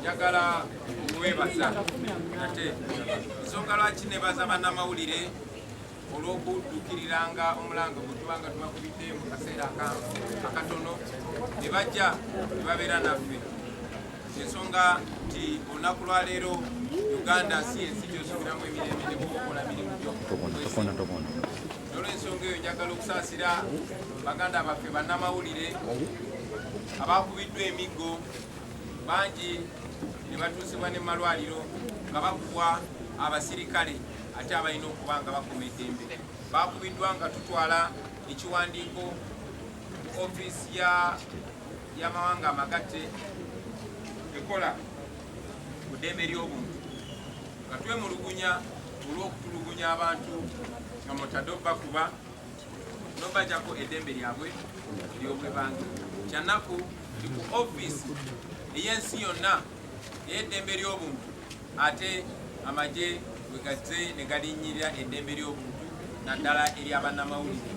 Njagala okwebaza ate ensonga lwaki nebaza bannamawulire olw'okuddukiriranga omulanga gwe tuba nga tubakubidde mu kaseera akatono ne bajja ne babeera naffe. Ensonga nti olunaku lwaleero Uganda si ensi gyosuubiramu emirembe ne bwoba okola mirimu gyo. N'olwensonga eyo njagala okusaasira baganda baffe bannamawulire abakubiddwa emiggo bangi ne batuusibwa ne malwaliro nga bakubwa abasirikale ate abalina okuba nga bakuma eddembe. Bakubiddwa nga tutwala ekiwandiiko ku ofiisi y'amawanga amagatte ekola ku ddembe ly'obuntu nga twemulugunya olw'okutulugunya abantu nga mutadde obakuba nobajako eddembe lyabwe ery'obwebange. Kyanaku ndi ku ofiisi ey'ensi yonna ey'eddembe ly'obuntu ate amagye bwe gazze ne galinnyirira eddembe ly'obuntu naddala ery'abannamawulire.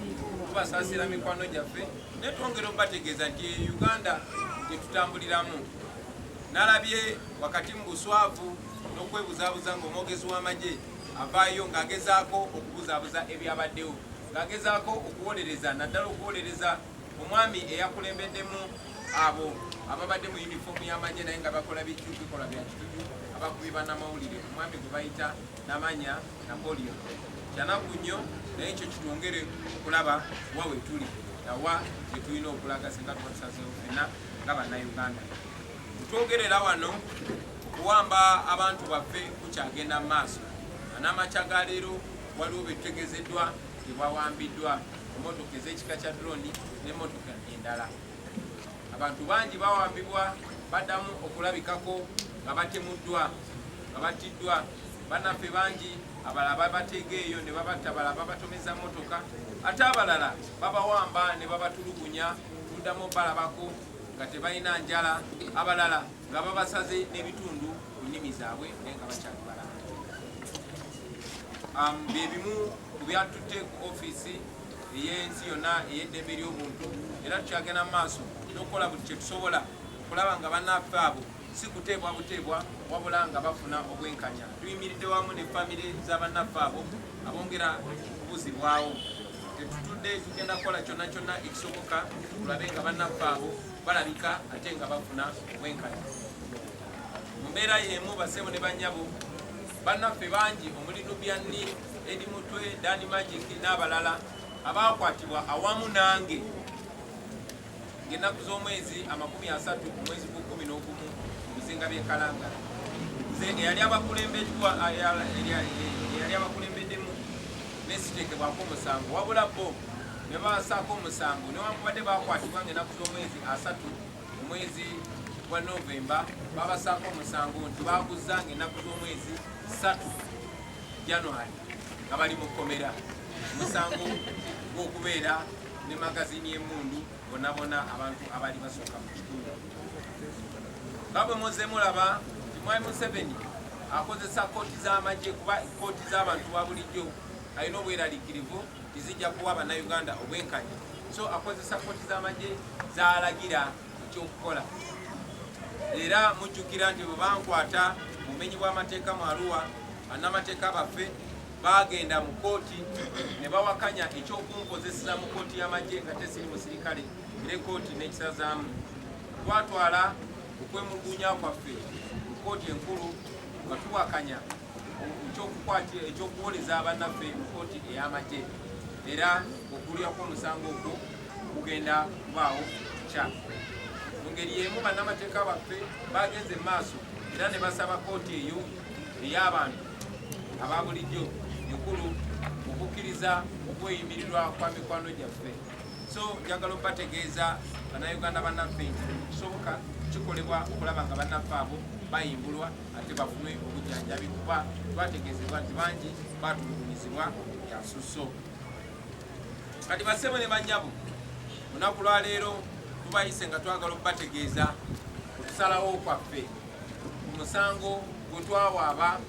Tubasaasira mikwano gyaffe naye twongera obategeeza nti eyo Uganda gye tutambuliramu. Nalabye wakati mu buswavu n'okwebuzaabuza ng'omwogezi w'amagye avaayo ng'agezaako okubuzaabuza ebyabaddewo, ng'agezaako okuwolereza naddala okuwolereza omwami eyakulembeddemu abo ababadde mu yunifoomu y'amagye naye nga bakola bikolwa bya kituju abakubi bannamawulire, omwami gwe bayita Namanya Napoleon. Kyanaku nnyo naye ekyo kitwongere okulaba wa we tuli nawa gye tulina okulaga singa tuba tusazeewo ffenna nga Bannayuganda. Twogerera wano okuwamba abantu baffe kukyagenda mu maaso. N'amakya ga leero waliwo be tutegeezeddwa nti bawambiddwa emmotoka ez'ekika kya drone n'emmotoka endala. Abantu bangi bawambibwa baddamu okulabikako nga batemuddwa nga battiddwa. Bannaffe bangi abalala babateega eyo ne babatta, abalala babatomeza mmotoka ate abalala babawamba ne babatulugunya, tuddamu obalabako nga tebalina njala, abalala nga babasaze n'ebitundu ku nnimi zaabwe naye nga bakyali balamu. Bye bimu ku byatutte ku ofiisi ey'ensi yonna ey'eddembe ly'obuntu era tukyagenda mu maaso n'okukola buli kye tusobola okulaba nga bannaffe abo si kuteebwa buteebwa wabula nga bafuna obwenkanya. Tuyimiridde wamu ne famire za bannaffe abo abongera okubuzibwawo. Tetutudde, tugenda kukola kyonna kyonna ekisoboka tulabe nga bannaffe abo balabika ate nga bafuna obwenkanya. Mu mbeera y'emu basebo ne bannyabo, bannaffe bangi omuli Nubian Li, Eddie Mutwe, Danny Magic n'abalala abaakwatibwa awamu nange ng'ennaku z'omwezi 30 omwezi gw'ekkumi n'ogumu mu bizinga by'e Kalangala. Nze eyali abakulembeddwa eyali abakulembeddemu nesiteekebwako omusango wabula bo ne babasaako omusango newankubadde baakwatibwa ng'ennaku z'omwezi 30 omwezi gwa Novemba, babasaako omusango nti baaguzza ng'ennaku z'omwezi 3 January nga bali mu kkomera, omusango gw'okubeera ne magazini y'emmundu bona bona abantu abaali basukka mu 100. Nga bwe muzze mulaba nti Mwami Museveni akozesa kkooti z'amagye kuba kkooti z'abantu ba bulijjo alina obweraliikirivu nti zijja kuwa Bannayuganda obwenkanya, so akozesa kkooti z'amagye z'alagira ekyokukola. Era mujjukira nti bwe bankwata mu bumenyi bw'amateeka mu Arua, bannamateeka baffe baagenda mu kkooti ne bawakanya eky'okunkozeseza mu kkooti y'amagye nga tesiri musirikale era ekkooti n'ekisazaamu. Twatwala okwemulugunya kwaffe mu kkooti enkulu nga tuwakanya ekyokuwoleza bannaffe mu kkooti ey'amagye era okuwulira kw'omusango ogwo kugenda kubaawo kya. Mu ngeri y'emu bannamateeka baffe baagenze mu maaso era ne basaba kkooti eyo ey'abantu aba bulijjo enkulu okukkiriza okweyimirirwa kwa mikwano gyaffe. So njagala okubategeeza Bannayuganda bannaffe nti kisoboka kikolebwa okulaba nga bannaffe abo bayimbulwa ate bafune obujjanjabi kuba twategeezebwa nti bangi batulugunyizibwa byansusso. Kati bassebo ne bannyabo, olunaku lwaleero tubayise nga twagala okubategeeza okusalawo kwaffe ku musango gwe twawaaba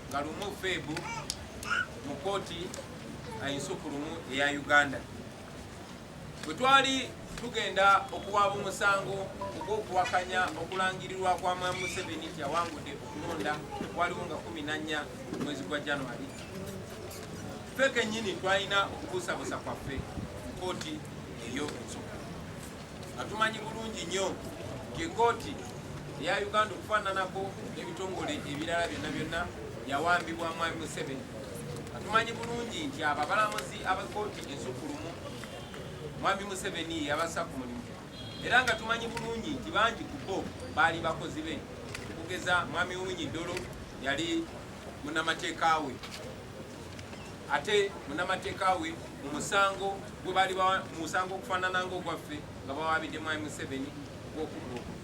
nga 1 Febu mu kkooti ensukulumu eya Uganda. Bwe twali Tugenda okuwaaba omusango ogw'okuwakanya okulangirirwa kwa Mwami Museveni nti awangudde okulonda waliwo nga 14 mwezi gwa January. Ffe kennyini twalina okubuusabuusa kwaffe mu kkooti eyo ensukka, nga tumanyi bulungi nnyo nti ekkooti eya Uganda, okufaananako n'ebitongole ebirala byonna byonna, yawambibwa Mwami Museveni, nga tumanyi bulungi nti abo abalamuzi ab'ekkooti ensukkulumu Mwami Museveni yabassa ku mulimu, era nga tumanyi bulungi nti bangi ku bo baali bakozi be. Okugeza, Mwami Owiny Dollo yali munnamateeka we, ate munnamateeka we mu musango gwe baali mu musango okufaanana ng'ogwaffe nga bawaabidde Mwami Museveni ogw'okubba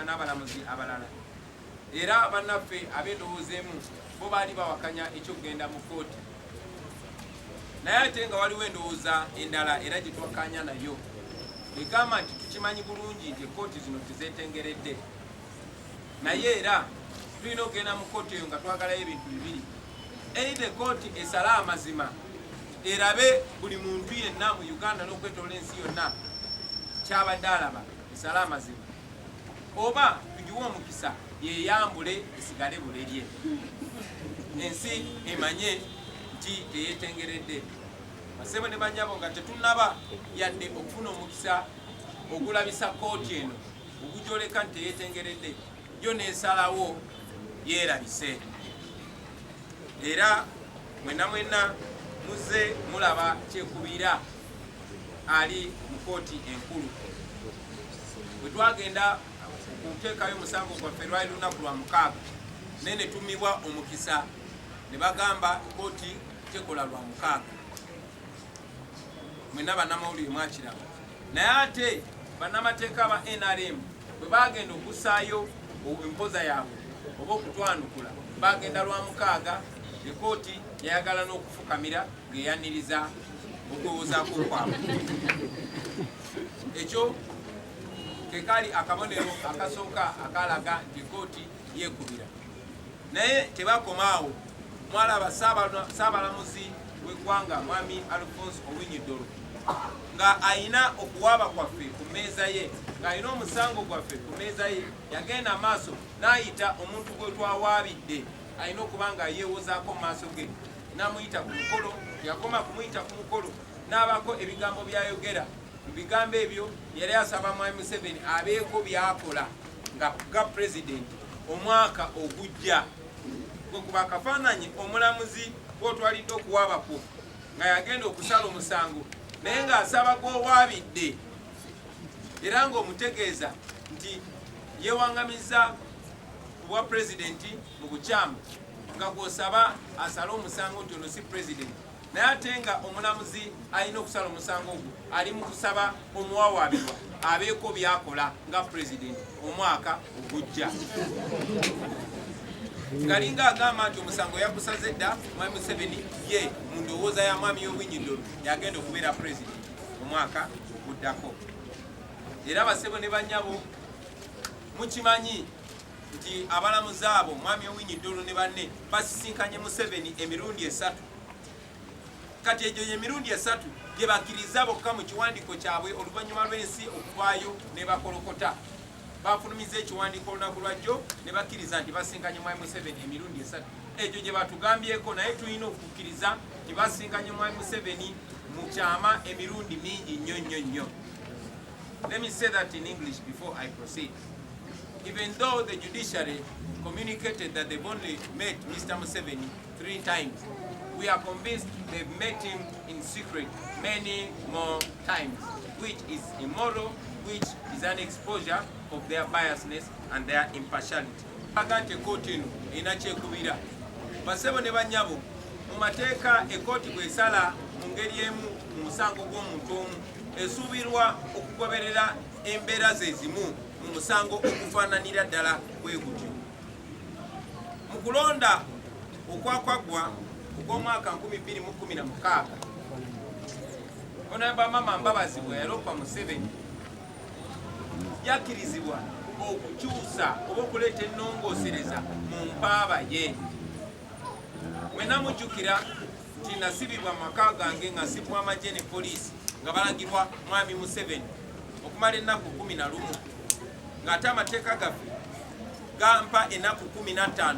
n'abalamuzi abalala. Era bannaffe ab'endowooza emu bo baali bawakanya eky'okugenda mu kkooti, naye ate nga waliwo endowooza endala era gye twakkaanya nayo egamba nti tukimanyi bulungi nti ekkooti zino tezeetengeredde, naye era tulina okugenda mu kkooti eyo nga twagalayo ebintu bibiri: either ekkooti esale amazima, erabe buli muntu yenna mu Uganda n'okwetoola ensi yonna kyabadde alaba, esale amazima, oba tugiwe omukisa yeyambule esigale bulerye, ensi emanye nti teyetengeredde. Basebo ne banyabo, nga tetunaba yadde okufuna omukisa ogulabisa kooti eno, ogujoleka nti teyetengeredde, yo nesalawo yeerabise. Era mwenna mwenna muzze mulaba kyekubira ali mu kooti enkulu. Bwe twagenda okuteekayo omusango gwaffe lwali lunaku lwa mukaaga, naye ne tumibwa omukisa ne bagamba kooti tekola lwa mukaaga. Mwenna bannamawulire mwakiraba. Naye ate bannamateeka aba NRM bwe bagenda okussaayo empoza yaabwe oba okutwanukula, bagenda lwa mukaaga. Ekooti yayagala n'okufukamira ng'eyaniriza okwewozaako kwabwe. Ekyo kekaali akabonero akasooka akalaga nti kooti yeekubira. Naye tebakoma awo. Mwalaba Saabalamuzi w'eggwanga Mwami Alphonse Owiny Dollo nga ayina okuwaaba kwaffe ku mmeeza ye, ng'alina omusango gwaffe ku mmeeza ye, yagenda amaaso n'ayita omuntu gwe twawaabidde alina okuba nga yeewozaako mu maaso ge, n'amuyita ku mukolo. Yakoma kumuyita ku mukolo n'abaako ebigambo by'ayogera. Mu bigambo ebyo yali asaba Mwami Museveni abeeko by'akola nga ga pulezidenti omwaka ogujja. Gwe kuba akafaananyi omulamuzi gw'otwalidde okuwaaba kwo nga yagenda okusala omusango, naye ng'asaba gw'owaabidde era ng'omutegeeza nti yeewangamiza ku bwa pulezidenti mu bukyamu, nga gw'osaba asale omusango nti ono si pulezidenti, naye ate nga omulamuzi alina okusala omusango ogwo ali mu kusaba omuwawaabirwa abeeko byakola nga pulezidenti omwaka ogujja, ngalinga agamba nti omusango yagusaze dda. Mwami Museveni ye mu ndowooza ya Mwami Owiny Dollo yagenda okubeera pulezidenti omwaka oguddako. Era basebo ne banyabo, mukimanyi nti abalamuzi abo, Mwami Owiny Dollo ne banne, basisinkanye Museveni emirundi esatu. Kati egyo emirundi esatu gye bakkiriza bokka mu kiwandiiko kyabwe, oluvannyuma lw'ensi okuvaayo ne bakolokota, bafulumiza ekiwandiiko olunaku lwajjo ne bakkiriza nti basinkanye Mwami Museveni emirundi esatu. Egyo gye batugambyeko, naye tulina okukkiriza nti basinkanye Mwami Museveni mu kyama emirundi mingi nnyo nnyo nnyo. Let me say that in English before I proceed. Even though the judiciary communicated that they've only met Mr. Museveni three times, we are convinced they've met him in secret many more times, which is immoral, which is an exposure of their biasness and their impartiality. Aga nti ekooti eno erina kyekubira. Basebo ne banyabo, mu mateeka ekooti bw'esala mu ngeri emu mu musango gw'omuntu omu, esuubirwa okugoberera embeera ze zimu mu musango ogufaananira ddala bwe gutyo. Mu kulonda okwakwaggwa ogw'omwaka 2016, Honorable Amama Mbabazi bwe yaloopa Museveni, yakkirizibwa okukyusa oba okuleeta ennongoosereza mu mpaaba ye. Mwena mujjukira nti nasibibwa mu maka gange nga nsibwa amagye ne poliisi. nga balagirwa Mwami Museveni okumala ennaku 11, ng'ate amateeka gaffe gampa ennaku 15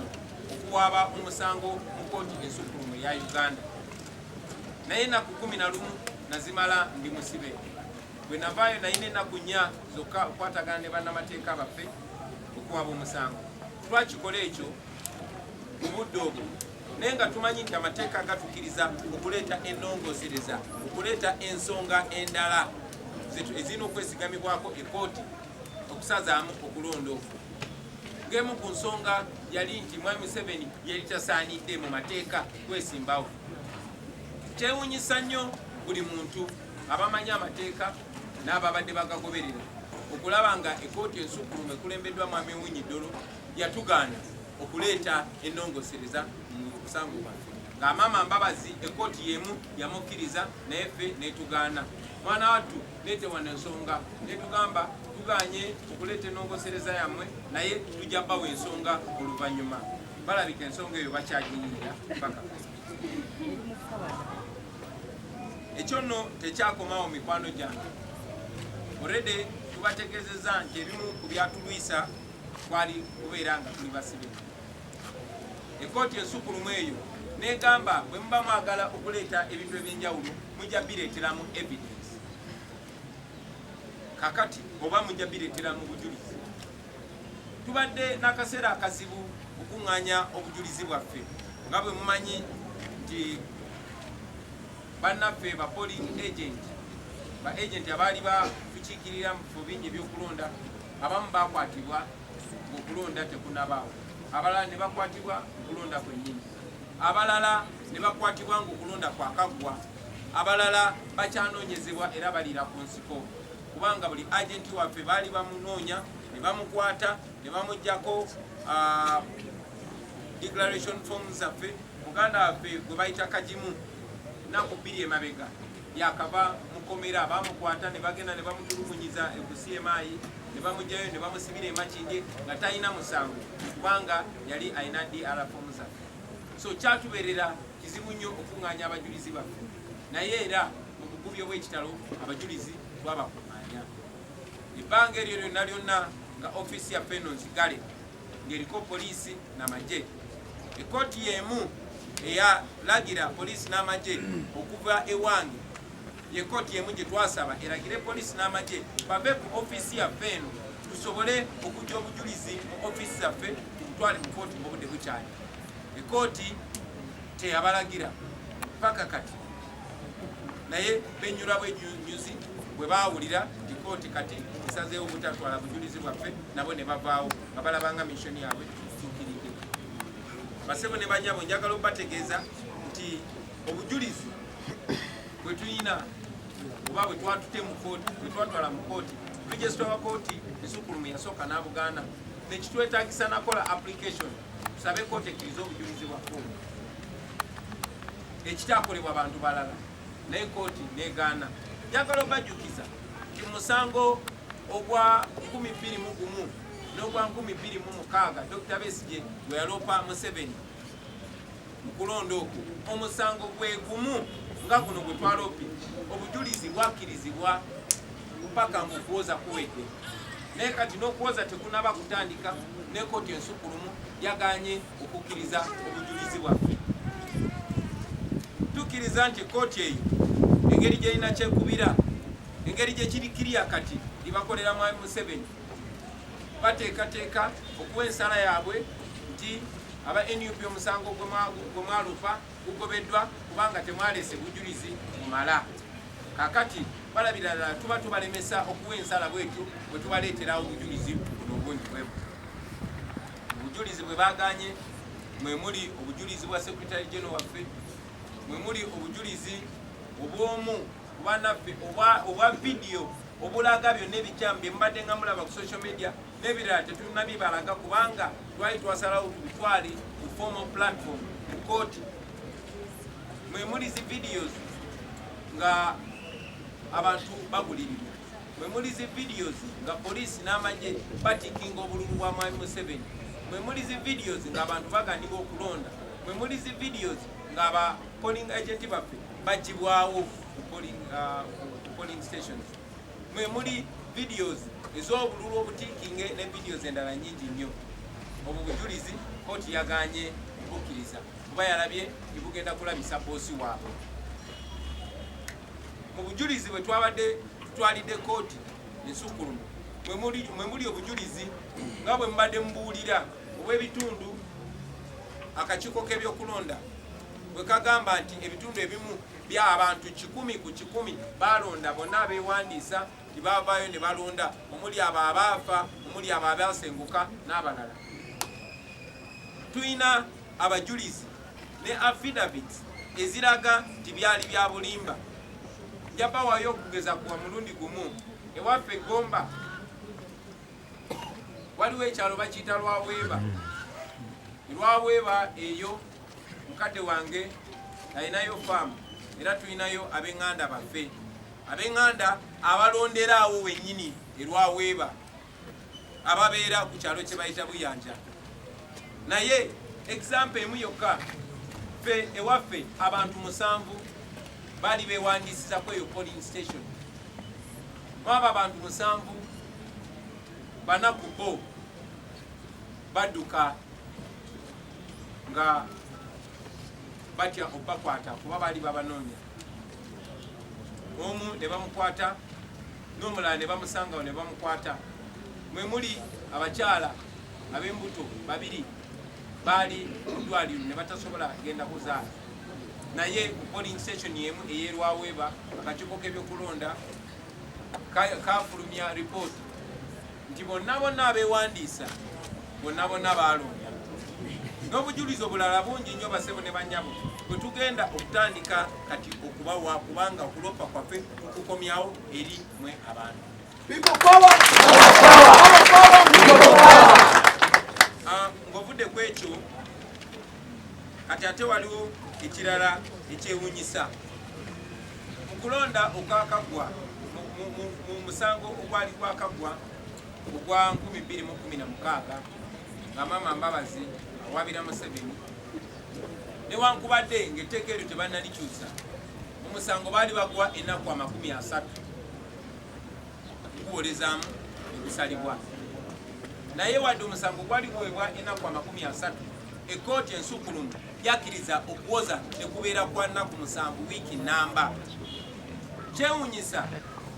okuwaaba omusango mu kkooti ensukkulumu eya Uganda. Naye ennaku 11 nazimala ndi musibe. Bwe navaayo nalina ennaku 4 zokka okukwatagana ne bannamateeka baffe okuwaaba omusango. Twakikola ekyo mu budde obwo, naye nga tumanyi nti amateeka gatukkiriza okuleeta ennongoosereza, okuleeta ensonga endala ezirina okwesigamibwako ekkooti okusazaamu okulonda okwo. Ng'emu ku nsonga yali nti Mwami Museveni yali tasaanidde mu mateeka kwesimbawo. Kyewuunyisa nnyo buli muntu abamanyi amateeka n'ababadde bagagoberera okulaba nga ekkooti ensukkulumu ekulembeddwa Mwami Owiny Dollo yatugaana okuleeta ennongosereza mu musango gwaffe, nga Amama Mbabazi ekkooti y'emu yamukkiriza naye ffe n'etugaana. Mwana wattu netewana ensonga netugamba tuganye okuleeta ennongosereza yammwe, naye tujja bawa ensonga oluvannyuma. Balabika ensonga eyo bakyagiyiira paka ekyo nno tekyakomawo. Mikwano gyange, already tubategeezezza nti ebimu ku byatulwisa kwali kubeera nga tuli basibe. Ekkooti ensukulumu eyo negamba bwe muba mwagala okuleeta ebintu ebyenjawulo mujja bireeteramu evidence, kakati oba mujja bireetera mu bujulizi. Tubadde n'akaseera akazibu okuŋŋaanya obujulizi bwaffe, nga bwe mumanyi nti bannaffe ba polling agent, ba agent abaali batukiikirira mu bifo bingi ebyokulonda, abamu bakwatibwa ng'okulonda tekunabaawo, abalala ne bakwatibwa okulonda kwennyini, abalala ne bakwatibwa ng'okulonda kwakaggwa, abalala bakyanoonyezebwa era baliira ku nsiko, kubanga buli agenti waffe baali bamunoonya ne bamukwata ne bamugjako declaration form zaffe. Muganda waffe gwe bayita Kagimu, ennaku 2 emabega yakava mukomera, bamukwata ne bagenda ne bamutulugunyiza ku CMI ne bamugjayo ne bamusibira e Makindye nga talina musango, kubanga yali alina DR form zaffe. So kyatubeerera kizibu nnyo okuŋŋaanya abajulizi baffe, naye era mu bugubi obw'ekitalo abajulizi twabakuŋŋaanya. Ebbanga eryo lyonna lyonna nga ofiisi yaffe eno nzigale, ng'eriko poliisi n'amagye. Ekkooti y'emu eyalagira poliisi n'amagye okuva ewange ye kkooti y'emu gye twasaba eragire poliisi n'amagye bave ku ofiisi yaffe eno, tusobole okujja obujulizi mu ofiisi zaffe tubutwale mu kkooti ng'obudde bukyali. Ekkooti teyabalagira paka kati, naye benyula bwenyuzi bwe baawulira nti kkooti kati esazeewo obutatwala bujulizi bwaffe, nabo ne bavaawo nga balabanga mission yaabwe etuukiridde. Basebo ne banyabo, njagala obategeeza nti obujulizi bwe tulina oba bwe twatute mu kooti, bwe twatwala mu kooti, registrar wa kooti ensukulumu yasooka n'abugaana, nekitwetagisa nakola application tusabe kooti ekkirize obujulizi bwaffe obwo, ekitakolebwa bantu balala, naye kooti negaana. Njagala obajjukiza nti musango ogwa 2001 n'ogwa 2006, Dr Besigye gwe yaloopa Museveni mu kulonda okwo, omusango gwe gumu nga guno gwe twaloopye, obujulizi bwakkirizibwa paka ng'okuwoza kuwedde. Naye kati n'okuwoza tekunaba kutandika, ne kooti ensukulumu yaganye okukkiriza obujulizi bwaffe. Tukkiriza nti kooti eyo engeri gyerina kyekubira, engeri gye kiri kiriya kati libakolera Mwami Museveni, bateekateeka okuwa ensala yaabwe nti aba NUP omusango gwe mwalupa gugobeddwa kubanga temwaleese bujulizi mumala. Kakati balabira ddala tuba tubalemesa okuwa ensala bwetyo bwe tubaleetera obujulizi buno obungi bwe buti. Obujulizi bwe baganye mwe muli obujulizi bwa Secretary General waffe, mwe muli obujulizi obw'omu ku bannaffe obwa vidiyo obulaga byonna ebikyamu bye mubadde nga mulaba ku social media n'ebirala. Tetunnabibalaga kubanga twali twasalawo tubitwale ku formal platform mu kooti. Mwe muli zi videos nga abantu bagulirirwa, mwe muli zi videos nga poliisi n'amagye batikinga obululu bwa Mwami Museveni, mwe muli zi videos ng'abantu baganibwa okulonda, mwe muli zi videos ng'aba polling agent baffe bagibwawo ku polling stations. Mwe muli videos ez'obululu obutiikinge ne videos endala nyingi nnyo. Obwo bujulizi kooti yaganye bukkiriza kuba yalabye tibugenda kulabisa boosi waabwe. Mu bujulizi bwe twabadde tutwalidde kooti ensukkulumu mwe muli obujulizi nga bwe mubadde mubuulira obw'ebitundu akakiiko k'ebyokulonda bwe kagamba nti ebitundu ebimu bya abantu 100 ku 100 balonda bonna abeewandiisa tibavaayo ne balonda, omuli abo abaafa, omuli abo abasenguka n'abalala. Tulina abajulizi ne affidavits eziraga nti byali bya bulimba. Njabawayo okugeza kuwa mulundi gumu. Ewaffe Gomba waliwo ekyalo bakiyita Lwaweeba. Lwaweeba eyo mukadde wange alinayo faamu, era tulinayo ab'eŋŋanda baffe, ab'eŋŋanda abalondera awo wennyini erwaweeba ababeera ku kyalo kye bayita Buyanja. Naye example emu yokka, ffe ewaffe abantu 7 baali beewandiisizako eyo polling station. Mwabo abantu 7, 4 ku bo badduka nga batya obbakwata kuba baali babanoonya. Omu ne bamukwata n'omulala ne bamusangawo ne bamukwata. Mwe muli abakyala ab'embuto 2 baali mu ddwaliro ne batasobola genda kuzaala. Naye ku polling station emu ey'Erwaweeba akakiiko k'ebyokulonda kafulumya ripooti nti bonna bonna abeewandiisa bonna bonna baalonda. N'obujulizi obulala bungi nnyo basebo ne bannyabo bwe tugenda okutandika kati okubawa, kubanga okulopa kwaffe tukukomyawo eri mwe abantu. Ng'ovudde ku ekyo kati ate waliwo ekirala ekyewuunyisa. Mu kulonda okwakaggwa mu musango ogwali gwakaggwa ogwa 2016 nga Maama Mbabazi awabira Museveni, newankubadde ng'etteeka eryo tebannalikyusa, omusango baali bagwa ennaku 30 okuguwolezaamu ne gusalibwa. Naye wadde omusango gwali guweebwa ennaku 30, ekkooti ensukkulumu yakkiriza okuwoza ne kubeera kwa nnaku 7, wiiki namba. Kyewuunyisa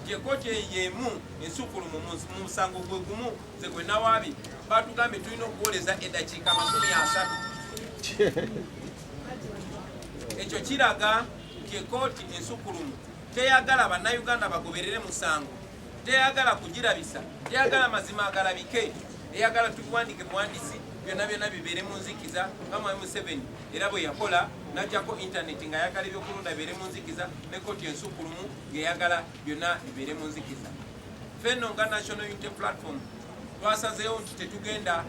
nti ekkooti eyo y'emu ensukkulumu mu musango gwe gumu nze gwe nawaabye batugambye tulina okuwoleza eddakiika 30. Ekyo kiraga nti ekkooti ensukkulumu teyagala bannayuganda bagoberere musango, teyagala kugirabisa, teyagala mazima agalabike, eyagala tubiwandiike buwandisi byonna byonna bibeere mu nzikiza nga Mwami Museveni era bwe yakola n'aggyako intaneti ng'ayagala ebyokulonda bibeere mu nzikiza, ne kkooti ensukkulumu ng'eyagala byonna bibeere mu nzikiza. Ffe nno nga National Unity Platform twasazeewo nti tetugenda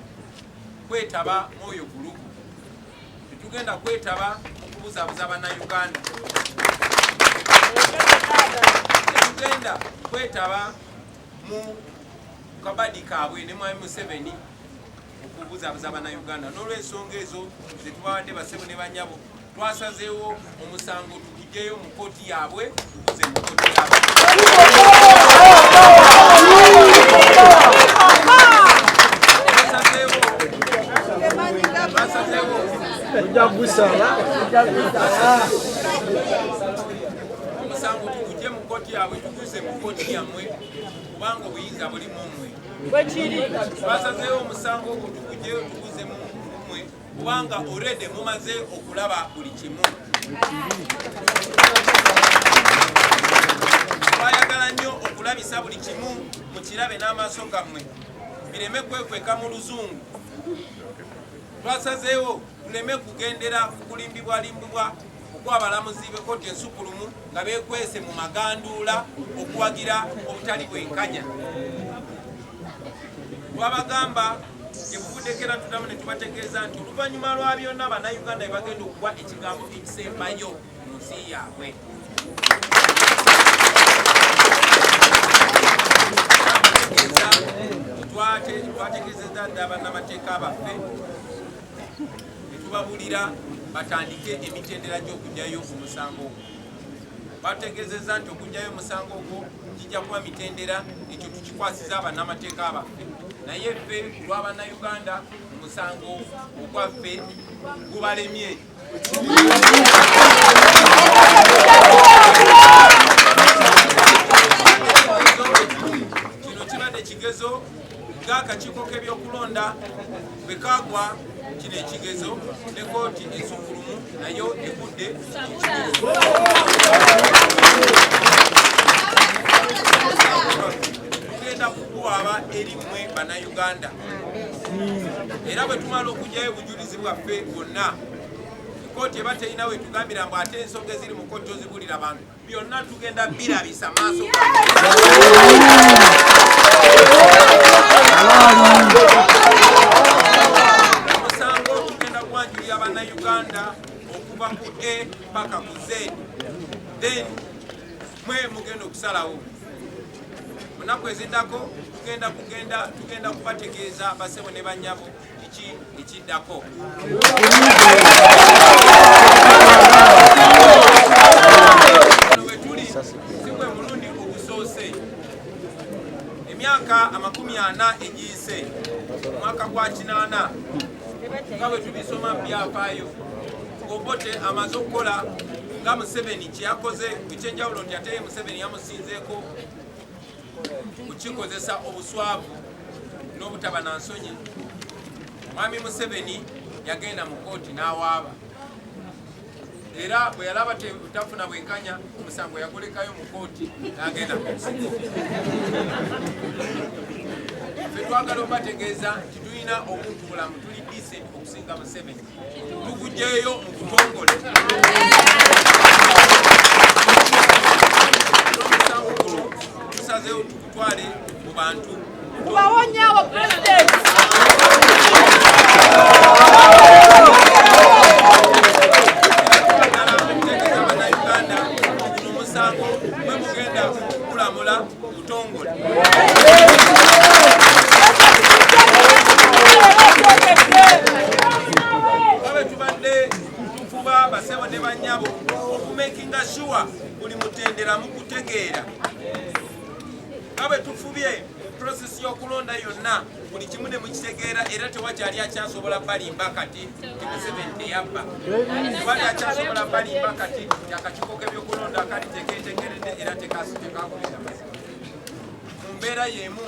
kwetaba mu oyo gulugu, tetugenda kwetaba mu kubuzaabuza bannayuganda, tetugenda kwetaba mu kabadi kaabwe ne Mwami Museveni okubuzaabuza bannayuganda. N'olw'ensonga ezo zetubawadde basebo ne bannyabo, twasazeewo omusango tugugyeyo mu kkooti yaabwe, tuguze mu kkooti yaabwe. Omusango tugugye mu kkooti yaabwe, tuguze mu kkooti yammwe, kubanga obuyinza bulimu mmwe. Twasazeewo omusango ogwo tugugyeyo tuguze mu mmwe, kubanga already mumaze okulaba buli kimu. Twayagala nnyo okulabisa buli kimu mukirabe n'amaaso gammwe, bireme kwekweka mu luzungu. Twasazeewo tuleme kugendera ku kulimbibwalimbibwa okw'abalamuzi b'ekkooti ensukkulumu nga beekwese mu maganduula okuwagira obutali bwenkanya. Twabagamba gye buvuddeko era tuddamu ne tubategeeza nti oluvannyuma lwa byonna bannayuganda be bagenda okuwa ekigambo ekisembayo mu nsi yaabwe. Twategeezezza dda bannamateeka baffe ne tubabulira batandike emitendera gy'okugyayo omusango ogwo. Bategeezezza nti okuggyayo omusango ogwo kijja kuba mitendera, ekyo tukikwasiza bannamateeka baffe, naye ffe ku lwa Bannayuganda omusango ogwaffe gubalemye. Kino kibadde kigezo ng'akakiiko k'ebyokulonda bwe kagwa kino ekigezo, ne kooti ensukkulumu nayo egudde ekigezo. Tugenda kukuwaaba eri mmwe Bannayuganda, era bwe tumala okuggyayo obujulizi bwaffe bwonna, kooti eba terina wetugambira mbu ate ensonga eziri mu kooti tozibulira bantu. Byonna tugenda birabisa maaso. Omusango tugenda kwanjulira Bannayuganda okuva ku A paka ku Z, then mwe mugenda okusalawo. Munaku eziddako tugenda kugenda tugenda kubategeeza, basebo ne banyabo, kiki ekiddako. Wano wetuli si gwe mulundi ogusoose. Emyaka 40 egiyise, omwaka gwa 80, nga bwe tubisoma mu byafaayo, Obote amaze okukola nga Museveni kyeyakoze, ekyenjawulo nti ate ye Museveni yamusinzeeko kukikozesa obuswavu n'obutaba na nsonyi. Mwami Museveni yagenda mu kooti n'awaaba, era bwe yalaba tafuna bwenkanya, omusango yagulekayo mu kooti n'agenda mu nsiko. Ffe twagala obategeeza nti tulina obuntu bulamu, tuli decent okusinga Museveni. Tugugyeyo mu butongole n'omusango guno tusazeewo tugutwale mu bantu. Kubawonyawo president. Ddala okutegeeza Bannayuganda guno omusango mwe mugenda kulamula butongole. Nga bwe tubadde tufuba, basebo ne bannyabo, okumakinga sure buli mutendera mukutegeera, nga bwe tufubye process y'okulonda yonna, buli kimu ne mukitegeera, era tewakyali akyasobola balimba kati nti Museveni teyabba, tewali akyasobola balimba kati nti akakiiko k'ebyokulonda kali teketegeredde era tekagoberera mazima. Mu mbeera y'emu,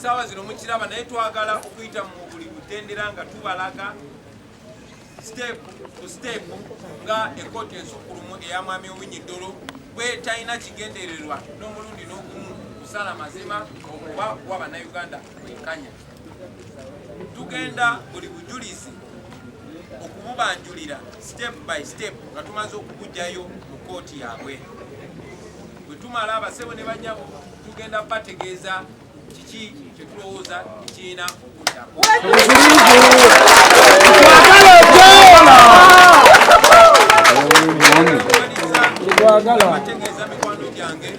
saawa zino mukiraba, naye twagala okuyita mu buli mutendera nga tubalaga step to step nga ekooti ensukkulumu eya Mwami Owiny Dollo bwe talina kigendererwa n'omulundi n'ogumu kusala mazima okuba kuwa Bannayuganda bwenkanya. Tugenda buli bujulizi okububanjulira step by step nga tumaze okubugjayo mu kooti yaabwe. Bwe tumala, abasebo ne banyabo, tugenda bategeeza kiki kyetulowooza ekirina okuddako. Bategeeza, mikwano gyange,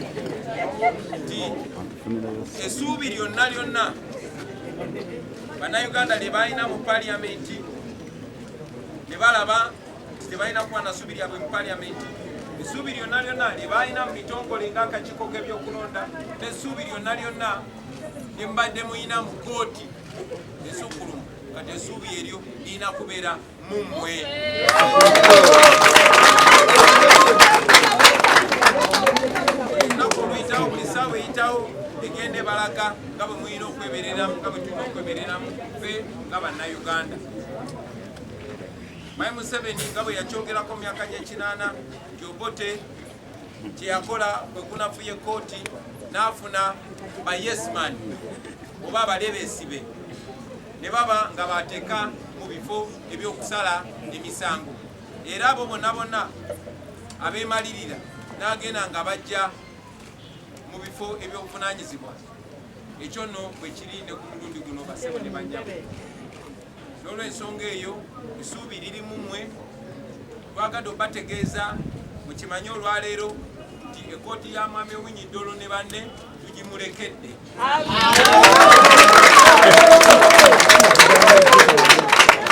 nti essuubi lyonna lyonna Bannayuganda lye balina mu Paliyamenti, ne balaba nti tebalina kuba na ssuubi lyabwe mu Paliyamenti, essuubi lyonna lyonna lye balina mu bitongole ng'akakiiko k'ebyokulonda, n'essuubi lyonna lyonna lye mubadde muyina mu kooti ensukkulumu, kati essuubi eryo lirina kubeera mummwe. Olunaku oluyitawo, buli ssaawa eyitawo egenda ebalaga nga bwe mulina okwebereramu, nga bwe tulina okwebereramu ffe nga Bannayuganda. Mwami Museveni nga bwe yakyogerako mu myaka gy'ekinaana nti Obote kyeyakola kwe kunafuya ekkooti n'afuna ba yesman oba abalebeesi be ne baba nga bateeka mu bifo ebyokusala emisango, era abo bonna bonna abeemalirira n'agenda nga bajja mu bifo eby'obuvunanyizibwa. Ekyo nno bwe kiri ne ku mulundi guno, basebo ne bannyabo. N'olwensonga eyo, essuubi liri mu mmwe. Twagadde obategeeza mukimanye olwaleero nti ekooti ya Mwami Owiny Dollo ne banne tugimulekedde,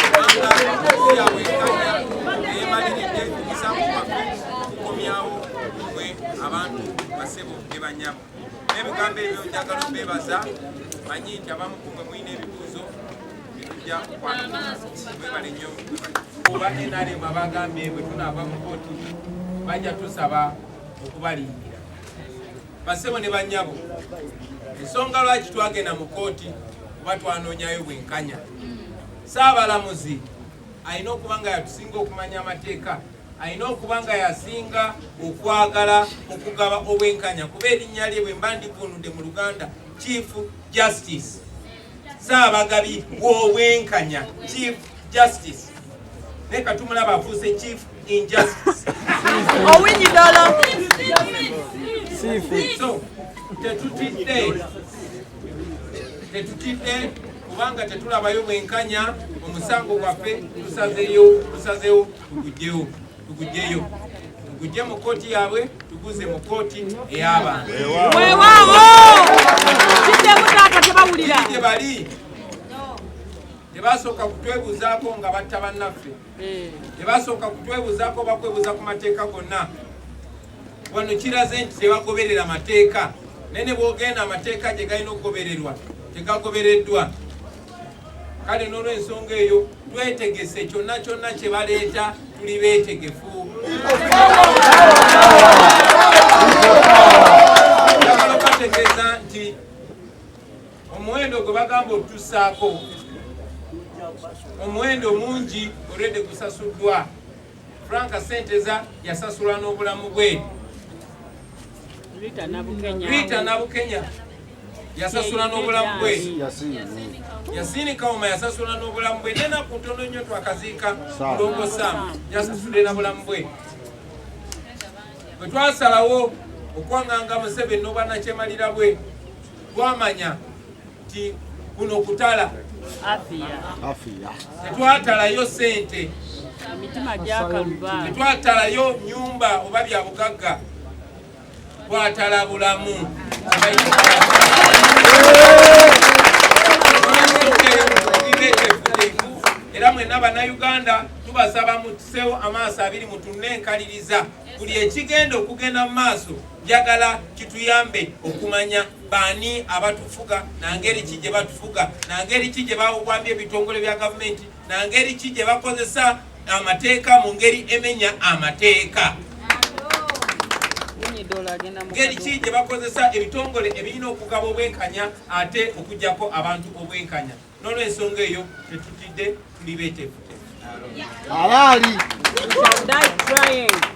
kubanga yabwenkanya eyemaliridde omusango gwaffe okukomyawo. kumwe mulina ebibuuzo byetujja okwanukula. Mwebale nnyo. Oba NRM abagambye bwe tunaava mu kooti bajja tusaba okubalingira. Bassebo ne bannyabo, ensonga lwaki twagenda mu kooti kuba twanoonyayo bwenkanya. Ssaabalamuzi alina okuba nga yatusinga okumanya amateeka, alina okuba nga yasinga okwagala okugaba obwenkanya, kuba erinnya lye bwe mba ndivvuunudde mu Luganda, Chief Justice, Ssaabagabi w'obwenkanya, Chief Justice. Naye katumulaba afuuse Chief Injustice. Owinyi ddala. So tetutidde kubanga tetulabayo bwenkanya. Omusango gwaffe tusazeewo tugugyeyo, tugugye mu kooti yaabwe, tuguze mu kooti ey'abantu. Weewaawo. Kiddemu taata, tebawulira. Gye bali tebasooka kutwebuuzaako nga batta bannaffe, tebasooka kutwebuuzaako bakwebuuza ku mateeka gonna. Wano kiraze nti tebagoberera mateeka, naye ne bwogenda amateeka gye galina okugobererwa tegagobereddwa. Kale n'olwensonga eyo twetegese, kyonna kyonna kye baleeta tuli beetegefu. Njagala okubategeeza nti omuwendo gwe bagamba otusaako omuwendo mungi olwedde gusasuddwa. Frank Senteza yasasula n'obulamu bwe. Rita Nabukenya. Rita Nabukenya yasasula n'obulamu bwe. Yasini Kawuma yasasula n'obulamu bwe. Nenaku ntono nnyo twakaziika Mulongo Sam, yasasudde na bulamu bwe. Bwe twasalawo okwanganga Museveni n'obwannakyemalira bwe, twamanya nti kuno kutala. Afia. Tetwatalayo sente, Emitima gyakaluba. tetwatalayo nyumba oba bya bugagga, twatala bulamu. Era mwenna Bannayuganda tubasaba mutuseewo amaaso abiri, mutunne enkaliriza buli ekigenda okugenda mu maaso. Njagala kituyambe okumanya baani abatufuga, nangeri ki gye batufuga, nangeri ki gye bawambye ebitongole bya gavumenti, nangeri ki gye bakozesa amateeka mu ngeri emenya amateeka, ngeri ki gye bakozesa ebitongole ebirina okugaba obwenkanya ate okugjako abantu obwenkanya. N'olwensonga eyo tetutidde, tuli beeteefuteefu. Halali. We shall die trying.